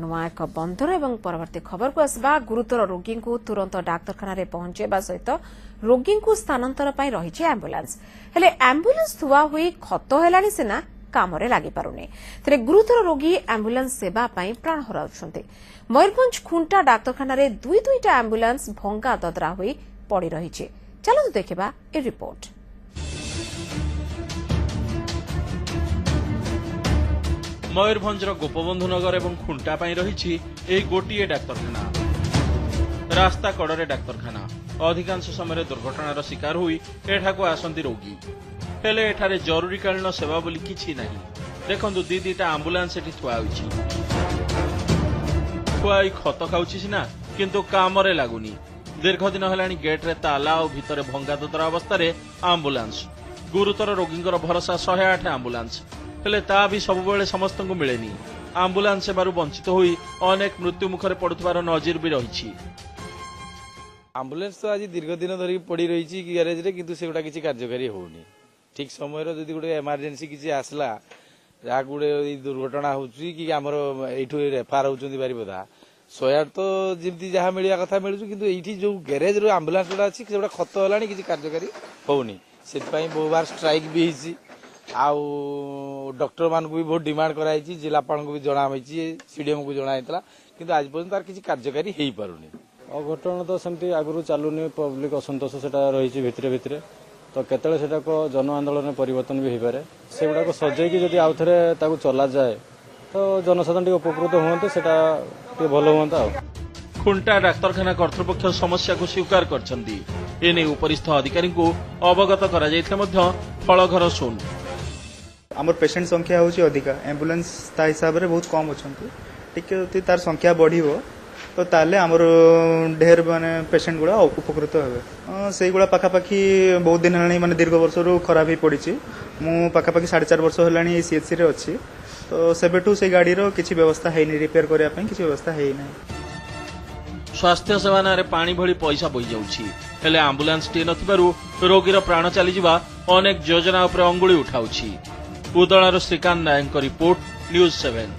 ନୂଆ ଏକ ବନ୍ଦର ଏବଂ ପରବର୍ତ୍ତୀ ଖବରକୁ ଆସିବା। ଗୁରୁତର ରୋଗୀଙ୍କୁ ତୁରନ୍ତ ଡାକ୍ତରଖାନାରେ ପହଞ୍ଚାଇବା ସହିତ ରୋଗୀଙ୍କୁ ସ୍ଥାନାନ୍ତର ପାଇଁ ରହିଛି ଆମ୍ବୁଲାନ୍ସ। ହେଲେ ଆମ୍ବୁଲାନ୍ସ ଥୁଆ ହୋଇ ଖତ ହେଲାଣି ସିନା, କାମରେ ଲାଗିପାରୁନି। ତେବେ ଗୁରୁତର ରୋଗୀ ଆମ୍ବୁଲାନ୍ସ ସେବା ପାଇଁ ପ୍ରାଣ ହରାଉଛନ୍ତି। ମୟୂରଭଞ୍ଜ ଖୁଣ୍ଟା ଡାକ୍ତରଖାନାରେ ଦୁଇ ଦୁଇଟା ଆମ୍ବୁଲାନ୍ସ ଭଙ୍ଗା ଦଦରା ହୋଇ ପଡ଼ି ରହିଛି। ଚାଲନ୍ତୁ ଦେଖିବା ଏ ରିପୋର୍ଟ। ମୟୂରଭଞ୍ଜର ଗୋପବନ୍ଧୁ ନଗର ଏବଂ ଖୁଣ୍ଟା ପାଇଁ ରହିଛି ଏହି ଗୋଟିଏ ଡାକ୍ତରଖାନା। ରାସ୍ତା କଡ଼ରେ ଡାକ୍ତରଖାନା। ଅଧିକାଂଶ ସମୟରେ ଦୁର୍ଘଟଣାର ଶିକାର ହୋଇ ଏଠାକୁ ଆସନ୍ତି ରୋଗୀ। ହେଲେ ଏଠାରେ ଜରୁରୀକାଳୀନ ସେବା ବୋଲି କିଛି ନାହିଁ। ଦେଖନ୍ତୁ, ଦି ଦିଟା ଆମ୍ବୁଲାନ୍ସ ଏଠି ଥୁଆ ହୋଇଛି। ଥୁଆ ହୋଇ ଖତ ଖାଉଛି ସିନା, କିନ୍ତୁ କାମରେ ଲାଗୁନି। ଦୀର୍ଘ ଦିନ ହେଲାଣି ଗେଟ୍ରେ ତାଲା ଆଉ ଭିତରେ ଭଙ୍ଗା ଦଦରା ଅବସ୍ଥାରେ ଆମ୍ବୁଲାନ୍ସ। ଗୁରୁତର ରୋଗୀଙ୍କର ଭରସା 108 ଆମ୍ବୁଲାନ୍ସ। ହେଲେ ତା ବି ସବୁବେଳେ ସମସ୍ତଙ୍କୁ ମିଳେନି। ଆମ୍ବୁଲାନ୍ସ ସେବାରୁ ବଞ୍ଚିତ ହୋଇ ଅନେକ ମୃତ୍ୟୁ ମୁଖରେ ପଡୁଥିବାର ନଜିର ବି ରହିଛି। ଆମ୍ବୁଲାନ୍ସ ତ ଆଜି ଦୀର୍ଘ ଦିନ ଧରିକି ପଡି ରହିଛି ଗ୍ୟାରେଜରେ, କିନ୍ତୁ ସେଗୁଡ଼ା କିଛି କାର୍ଯ୍ୟକାରୀ ହଉନି। ଠିକ ସମୟରେ ଯଦି ଗୋଟେ ଏମର୍ଜେନ୍ସି କିଛି ଆସିଲା, ଯାହାକୁ ଗୋଟେ ଏଇ ଦୁର୍ଘଟଣା ହଉଛି କି ଆମର ଏଇଠୁ ରେଫାର ହଉଛନ୍ତି ବାରିପଦା, 108 ତ ଯେମିତି ଯାହା ମିଳିବା କଥା ମିଳୁଛି, କିନ୍ତୁ ଏଇଠି ଯୋଉ ଗ୍ୟାରେଜରୁ ଆମ୍ବୁଲାନ୍ସ ଗୁଡ଼ା ଅଛି, ସେଗୁଡ଼ା ଖତ ହେଲାଣି, କିଛି କାର୍ଯ୍ୟକାରୀ ହଉନି। ସେଥିପାଇଁ ବହୁବାର ଷ୍ଟ୍ରାଇକ୍ ବି ହେଇଛି ଆଉ ଡକ୍ଟରମାନଙ୍କୁ ବି ବହୁତ ଡିମାଣ୍ଡ କରାଯାଇଛି, ଜିଲ୍ଲାପାଳଙ୍କୁ ବି ଜଣା ହେଇଛି, ସିଡିଏମକୁ ଜଣା ହେଇଥିଲା, କିନ୍ତୁ ଆଜି ପର୍ଯ୍ୟନ୍ତ ତାର କିଛି କାର୍ଯ୍ୟକାରୀ ହେଇପାରୁନି। ଅଘଟଣ ତ ସେମିତି ଆଗରୁ ଚାଲୁନି, ପବ୍ଲିକ ଅସନ୍ତୋଷ ସେଟା ରହିଛି ଭିତରେ ଭିତରେ। ତ କେତେବେଳେ ସେଟାକ ଜନ ଆନ୍ଦୋଳନରେ ପରିବର୍ତ୍ତନ ବି ହେଇପାରେ। ସେଗୁଡ଼ାକ ସଜେଇକି ଯଦି ଆଉଥରେ ତାକୁ ଚଲାଯାଏ ତ ଜନସାଧାରଣ ଟିକେ ଉପକୃତ ହୁଅନ୍ତେ, ସେଟା ଟିକେ ଭଲ ହୁଅନ୍ତା। ଆଉ ଖୁଣ୍ଟା ଡାକ୍ତରଖାନା କର୍ତ୍ତୃପକ୍ଷ ସମସ୍ୟାକୁ ସ୍ୱୀକାର କରିଛନ୍ତି। ଏନେଇ ଉପରିସ୍ଥ ଅଧିକାରୀଙ୍କୁ ଅବଗତ କରାଯାଇଥିଲେ ମଧ୍ୟ ଫଳଘର ଶୂନ। ଆମର ପେସେଣ୍ଟ ସଂଖ୍ୟା ହେଉଛି ଅଧିକା, ଆମ୍ବୁଲାନ୍ସ ତା ହିସାବରେ ବହୁତ କମ୍ ଅଛନ୍ତି। ଟିକେ ଯଦି ତାର ସଂଖ୍ୟା ବଢ଼ିବ ତ ତାହେଲେ ଆମର ଢେର ମାନେ ପେସେଣ୍ଟ ଗୁଡ଼ା ଉପକୃତ ହେବେ। ସେଇଗୁଡ଼ା ପାଖାପାଖି ବହୁତ ଦିନ ହେଲାଣି, ମାନେ ଦୀର୍ଘ ବର୍ଷରୁ ଖରାପ ହେଇ ପଡ଼ିଛି। ମୁଁ ପାଖାପାଖି 4.5 ବର୍ଷ ହେଲାଣି ଏଇ ସିଏଚସିରେ ଅଛି, ତ ସେବେଠୁ ସେଇ ଗାଡ଼ିର କିଛି ବ୍ୟବସ୍ଥା ହେଇନି, ରିପେୟାର କରିବା ପାଇଁ କିଛି ବ୍ୟବସ୍ଥା ହେଇନାହିଁ। ସ୍ୱାସ୍ଥ୍ୟ ସେବା ନାଁରେ ପାଣି ଭଳି ପଇସା ବୋହିଯାଉଛି। ହେଲେ ଆମ୍ବୁଲାନ୍ସଟିଏ ନଥିବାରୁ ରୋଗୀର ପ୍ରାଣ ଚାଲିଯିବା ଅନେକ ଯୋଜନା ଉପରେ ଅଙ୍ଗୁଳି ଉଠାଉଛି। ଉଦଳାରୁ ଶ୍ରୀକାନ୍ତ ନାୟକଙ୍କ ରିପୋର୍ଟ, ନ୍ୟୁଜ୍ 7।